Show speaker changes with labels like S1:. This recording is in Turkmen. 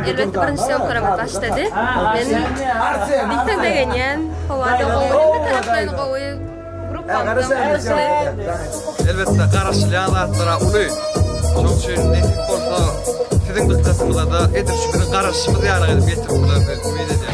S1: Elbetde birinji syýomkalarymyz başlady. Men diýseň begenýän. Howa-da gowy, hemme taraplaýyn gowy. Gruppamyzam gyzykly.
S2: Elbetde garaşylýan zatlara uly. Şonuň üçin nesip bolsa siziň dykgatyňyzada edil şu biziň garaşyşymyz ýaly edip ýetirip bileris diýip umyt edýän.